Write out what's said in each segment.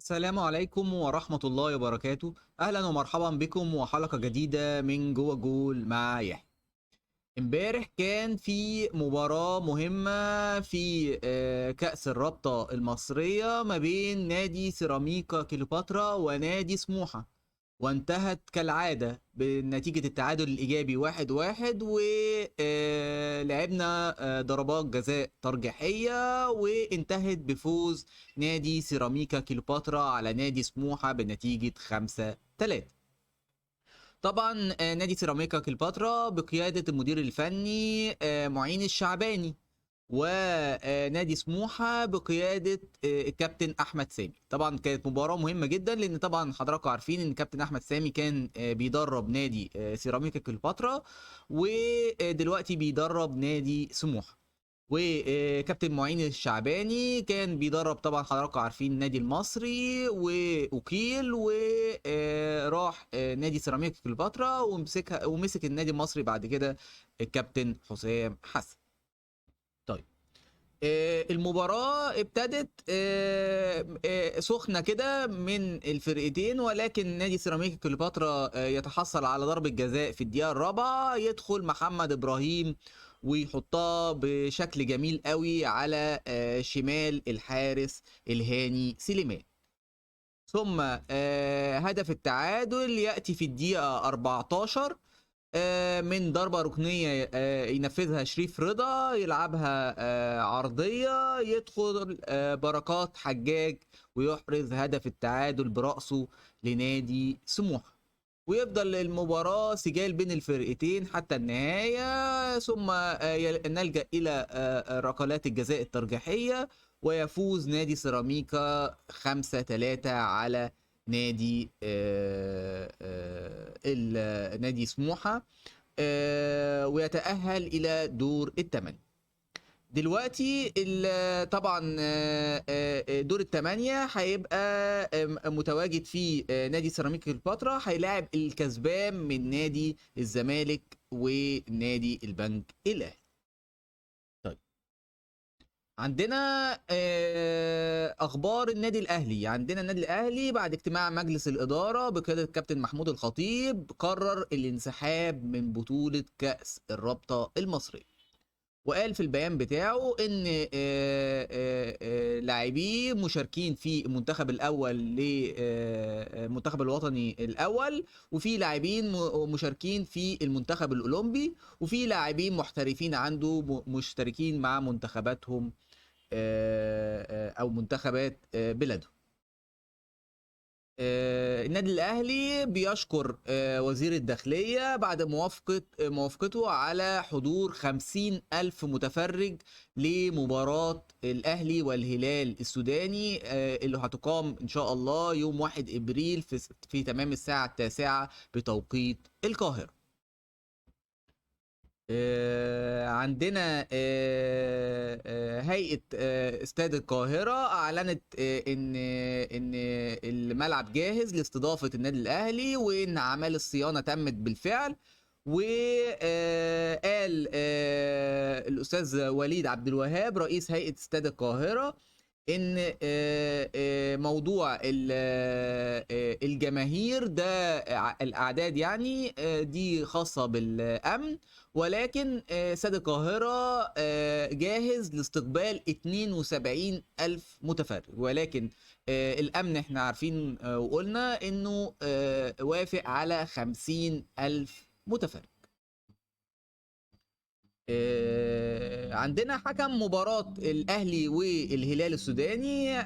السلام عليكم ورحمة الله وبركاته. أهلا ومرحبا بكم وحلقة جديدة من جوه جول مع يحيى. امبارح كان في مباراة مهمة في كأس الرابطة المصرية ما بين نادي سيراميكا كليوباترا ونادي سموحة، وانتهت كالعادة بنتيجة التعادل الإيجابي 1-1، ولعبنا ضربات جزاء ترجيحية وانتهت بفوز نادي سيراميكا كليوباترا على نادي سموحة بنتيجة 5-3. طبعا نادي سيراميكا كليوباترا بقيادة المدير الفني معين الشعباني، ونادي سموحة بقيادة الكابتن أحمد سامي. طبعا كانت مباراة مهمة جدا، لأن طبعا حضراتكم عارفين إن الكابتن أحمد سامي كان بيدرب نادي سيراميكا كليوباترا، ودلوقتي بيدرب نادي سموحة. وكابتن معين الشعباني كان بيدرب طبعا حضراتكم عارفين النادي المصري وأوكيل، وراح نادي سيراميكا كليوباترا ومسك النادي المصري بعد كده الكابتن حسام حسن. طيب المباراة ابتدت سخنة كده من الفرقتين، ولكن نادي سيراميكا كليوباترا يتحصل على ضربة جزاء في الدقيقة الرابعة. يدخل محمد إبراهيم ويحطها بشكل جميل قوي على شمال الحارس الهاني سليمان. ثم هدف التعادل يأتي في الدقيقة 14 من ضربة ركنية ينفذها شريف رضا، يلعبها عرضية، يدخل بركات حجاج ويحرز هدف التعادل برأسه لنادي سموحة. ويفضل المباراة سجال بين الفرقتين حتى النهاية، ثم نلجأ إلى ركلات الجزاء الترجيحية، ويفوز نادي سيراميكا 5-3 على نادي نادي سموحة، ويتأهل إلى دور الثمانية. دلوقتي طبعا دور الثمانية هيبقى متواجد في نادي سيراميكا كليوباترا، هيلاعب الكسبان من نادي الزمالك ونادي البنك الأهلي. طيب عندنا اخبار النادي الاهلي. عندنا النادي الاهلي بعد اجتماع مجلس الادارة بقيادة الكابتن محمود الخطيب قرر الانسحاب من بطوله كاس الرابطة المصرية، وقال في البيان بتاعه ان لاعبيه مشاركين في المنتخب الاول للمنتخب الوطني الاول، وفي لاعبين مشاركين في المنتخب الاولمبي، وفي لاعبين محترفين عنده مشتركين مع منتخباتهم او منتخبات بلادهم. النادي الاهلي بيشكر وزير الداخلية بعد موافقته على حضور 50,000 متفرج لمباراة الاهلي والهلال السوداني اللي هتقام ان شاء الله يوم 1 ابريل في تمام الساعة 9 بتوقيت القاهرة. عندنا هيئة استاد القاهرة أعلنت إن الملعب جاهز لاستضافة النادي الأهلي، وإن أعمال الصيانة تمت بالفعل. وقال الأستاذ وليد عبد الوهاب رئيس هيئة استاد القاهرة إن موضوع الجماهير ده الأعداد يعني دي خاصة بالأمن، ولكن استاد القاهرة جاهز لاستقبال 72,000 متفرج، ولكن الأمن احنا عارفين وقلنا إنه وافق على 50,000 متفرج. عندنا حكم مباراة الأهلي والهلال السوداني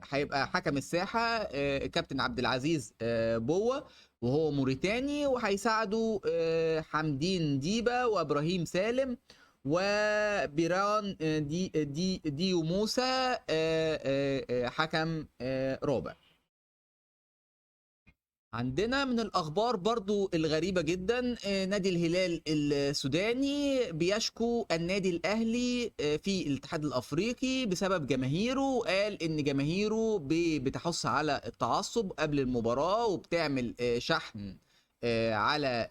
هيبقى حكم الساحة كابتن عبد العزيز بوة، وهو موريتاني، وهيساعده حمدين ديبا وإبراهيم سالم وبيران دي دي ديو موسى حكم رابع. عندنا من الأخبار برضو الغريبة جدا نادي الهلال السوداني بيشكو النادي الأهلي في الاتحاد الأفريقي بسبب جماهيره. قال إن جماهيره بتحث على التعصب قبل المباراة، وبتعمل شحن على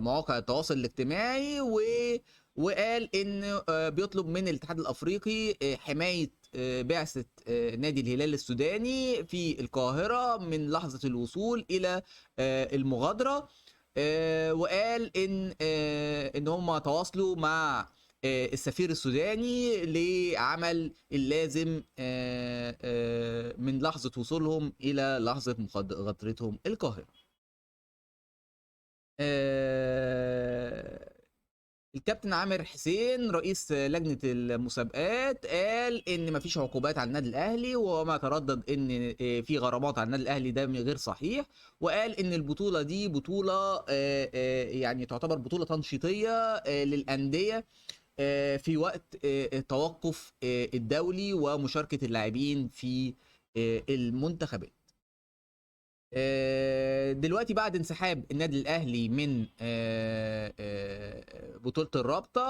مواقع التواصل الاجتماعي، وقال إن بيطلب من الاتحاد الأفريقي حماية بعثة نادي الهلال السوداني في القاهرة من لحظة الوصول إلى المغادرة. وقال إن هم تواصلوا مع السفير السوداني لعمل اللازم من لحظة وصولهم إلى لحظة مغادرتهم القاهرة. الكابتن عامر حسين رئيس لجنة المسابقات قال إن مفيش عقوبات على النادي الأهلي، وما تردد إن في غرامات على النادي الأهلي ده غير صحيح، وقال إن البطولة دي بطولة يعني تعتبر بطولة تنشيطية للأندية في وقت التوقف الدولي ومشاركة اللاعبين في المنتخبات. دلوقتي بعد انسحاب النادي الأهلي من بطولة الرابطة،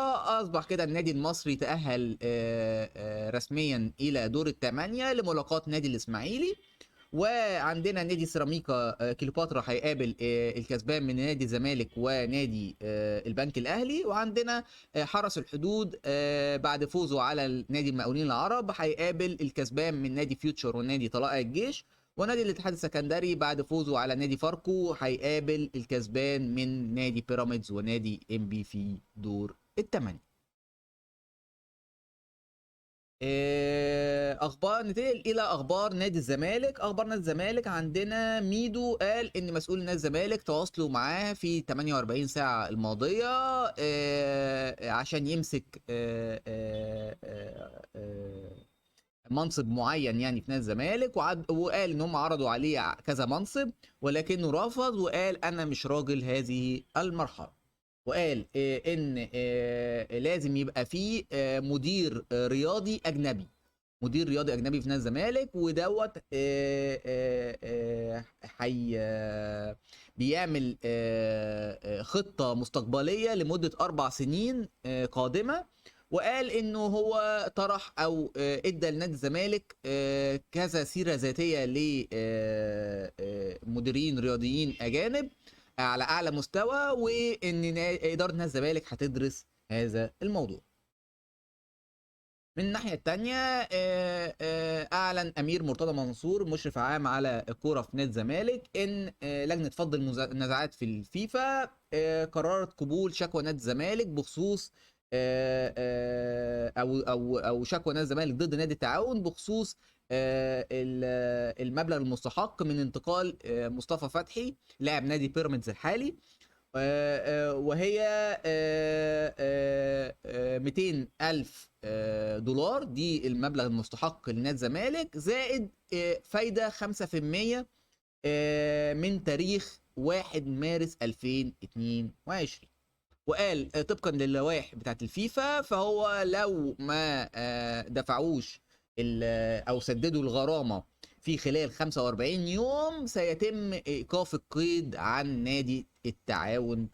أصبح كده النادي المصري تأهل رسميا إلى دور الثمانية لملاقاة نادي الإسماعيلي. وعندنا نادي سيراميكا كليوباترا هيقابل الكسبان من نادي الزمالك ونادي البنك الأهلي. وعندنا حرس الحدود بعد فوزه على نادي المقاولين العرب هيقابل الكسبان من نادي فيوتشر ونادي طلائع الجيش. ونادي الاتحاد السكندري بعد فوزه على نادي فاركو هيقابل الكسبان من نادي بيراميدز ونادي انبي في دور الثمانية. اخبار، ننتقل الى اخبار نادي الزمالك. اخبار نادي الزمالك عندنا ميدو قال ان مسؤول نادي الزمالك تواصلوا معاه في 48 ساعة الماضية عشان يمسك منصب معين يعني في نادي الزمالك، وقال ان هم عرضوا عليه كذا منصب ولكنه رفض، وقال انا مش راجل هذه المرحلة، وقال ان لازم يبقى فيه مدير رياضي اجنبي، مدير رياضي اجنبي في نادي الزمالك، ودوت حي بيعمل خطه مستقبلية لمدة 4 سنين قادمة. وقال انه هو طرح او ادى لنادي الزمالك كذا سيره ذاتية لمديرين رياضيين اجانب على اعلى مستوى، وان ادارة نادي الزمالك هتدرس هذا الموضوع. من الناحية الثانية اعلن امير مرتضى منصور مشرف عام على الكورة في نادي الزمالك ان لجنة فض النزاعات في الفيفا قررت قبول شكوى نادي الزمالك بخصوص او او او شكوى نادي الزمالك ضد نادي التعاون بخصوص المبلغ المستحق من انتقال مصطفى فتحي لاعب نادي بيراميدز الحالي، وهي 200 ألف دولار، دي المبلغ المستحق لنادي الزمالك زائد فايدة 5% من تاريخ 1 مارس 2022. وقال طبقا للوائح بتاعت الفيفا فهو لو ما دفعوش او سددوا الغرامة في خلال 45 يوم سيتم ايقاف القيد عن نادي التعاون،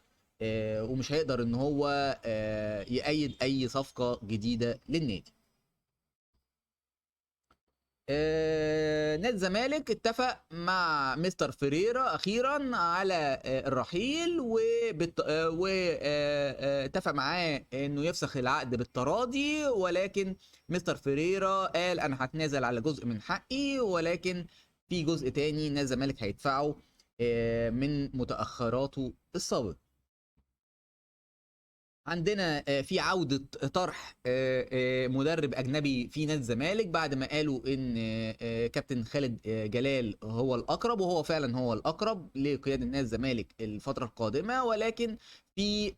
ومش هيقدر ان هو يأيد اي صفقة جديدة للنادي. نادي الزمالك اتفق مع مستر فيريرا اخيرا على الرحيل، واتفق معاه انه يفسخ العقد بالتراضي، ولكن مستر فيريرا قال انا هتنازل على جزء من حقي، ولكن في جزء تاني نادي الزمالك هيدفعه من متأخراته السابقة. عندنا في عودة طرح مدرب أجنبي في نادي الزمالك بعد ما قالوا إن كابتن خالد جلال هو الأقرب، وهو فعلا هو الأقرب لقيادة نادي الزمالك الفترة القادمة، ولكن في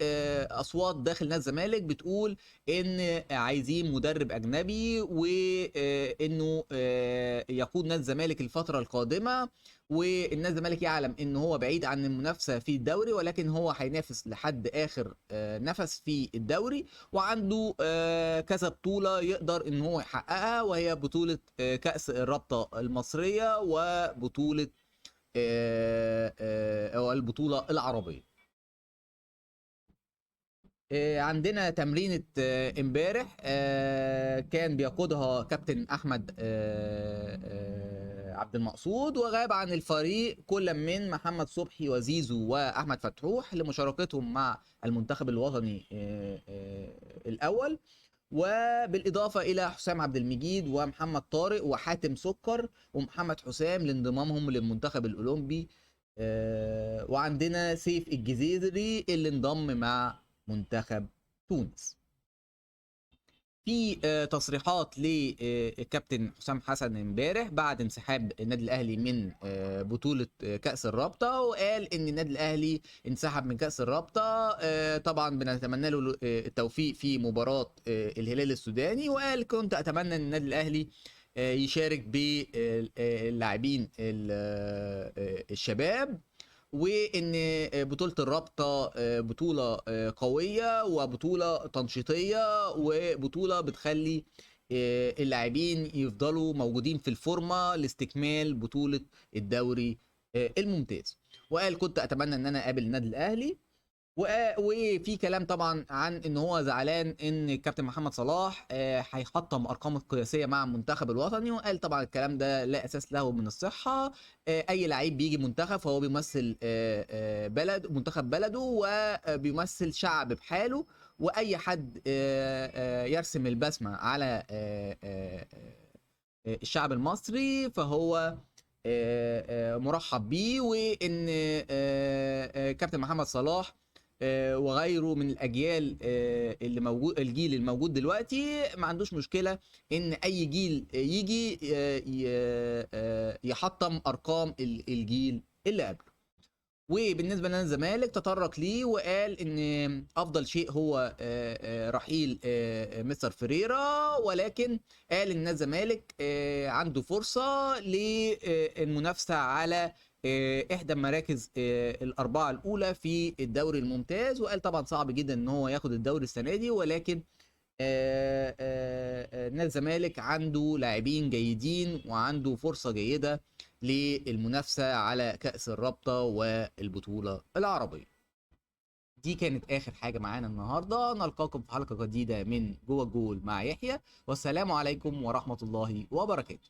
أصوات داخل نادي الزمالك بتقول إن عايزين مدرب أجنبي وإنه يقود نادي الزمالك الفترة القادمة، والنادي الزمالك يعلم ان هو بعيد عن المنافسة في الدوري، ولكن هو هينافس لحد اخر نفس في الدوري، وعنده كذا بطوله يقدر ان هو يحققها، وهي بطوله كاس الرابطة المصرية وبطولة او البطولة العربية. عندنا تمرينة امبارح كان بيقودها كابتن احمد عبد المقصود، وغاب عن الفريق كل من محمد صبحي وزيزو واحمد فتحوح لمشاركتهم مع المنتخب الوطني الاول. وبالاضافة الى حسام عبد المجيد ومحمد طارق وحاتم سكر ومحمد حسام لانضمامهم للمنتخب الاولمبي. وعندنا سيف الجزيري اللي انضم مع منتخب تونس. في تصريحات للكابتن حسام حسن امبارح بعد انسحاب النادي الاهلي من بطوله كاس الرابطة، وقال ان النادي الاهلي انسحب من كاس الرابطة، طبعا بنتمنى له التوفيق في مباراة الهلال السوداني، وقال كنت اتمنى ان النادي الاهلي يشارك باللاعبين الشباب، وان بطولة الرابطة بطولة قوية وبطولة تنشيطية وبطولة بتخلي اللاعبين يفضلوا موجودين في الفورمة لاستكمال بطولة الدوري الممتاز. وقال كنت اتمنى ان انا اقابل النادي الاهلي. وفي كلام طبعا عن ان هو زعلان ان الكابتن محمد صلاح هيحطم ارقامه القياسية مع المنتخب الوطني، وقال طبعا الكلام ده لا اساس له من الصحة. اي لعيب بيجي منتخب فهو بيمثل بلد، منتخب بلده، وبيمثل شعب بحاله، واي حد يرسم البسمة على الشعب المصري فهو مرحب بيه. وان كابتن محمد صلاح وغيره من الاجيال اللي موجود، الجيل الموجود دلوقتي ما عندوش مشكلة ان اي جيل يجي يحطم ارقام الجيل اللي قبله. وبالنسبة لنادي الزمالك تطرق ليه وقال ان افضل شيء هو رحيل مستر فيريرا، ولكن قال ان نادي الزمالك عنده فرصة للمنافسة على احدى المراكز الاربعة الاولى في الدوري الممتاز، وقال طبعا صعب جدا ان هو ياخد الدوري السنة دي، ولكن نادي الزمالك عنده لاعبين جيدين وعنده فرصة جيدة للمنافسة على كاس الرابطة والبطوله العربية. دي كانت اخر حاجة معانا النهارده، نلقاكم في حلقة جديدة من جوه الجول مع يحيى، والسلام عليكم ورحمة الله وبركاته.